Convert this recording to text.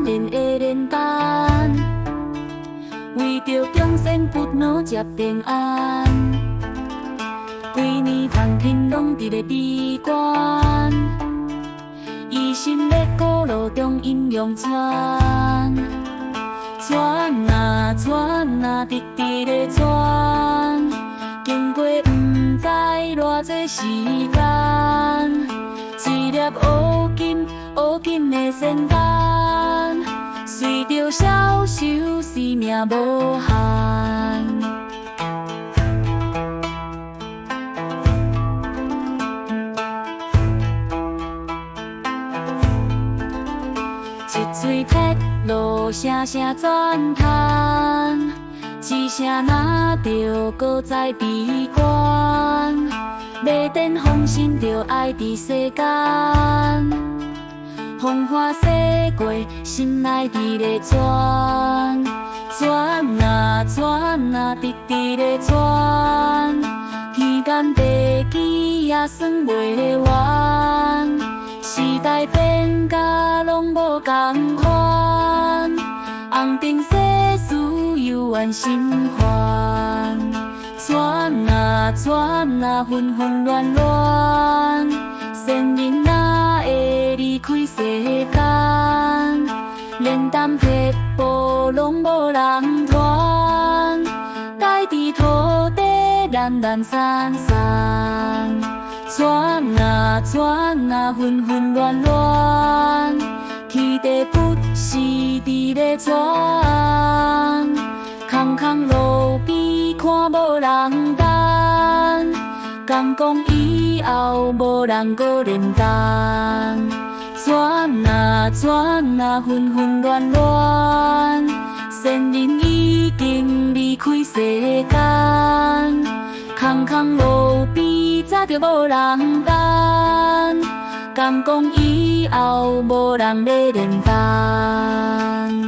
人的煉丹，為著眾生佛腦接平安。規年梵天攏佇咧閉關，一心咧古路中陰陽傳，傳啊傳啊，直直咧傳，經過毋知偌濟時間，一粒烏金烏金的仙丹，隨著消瘦生命無限。一喙鐵路聲聲鑽嘆，一聲若著，閣再閉關。欲典封神，就愛佇世間，風華世過，心內佇咧轉，轉啊轉啊，直直咧轉，天干地支也算袂完。時代變甲攏無仝款，紅燈世事猶原心煩。轉啊轉啊，紛紛亂亂，仙人哪會離開世間？煉丹撇步攏無人傳，家己土地懶懶散散。轉啊轉啊，紛紛亂亂，天地不時佇咧轉，空空路邊看無人等，敢講以後無人閣煉丹。轉啊轉啊，紛紛亂亂，仙人已經離開世間，空空路邊早就無人等，敢講以後無人咧煉丹。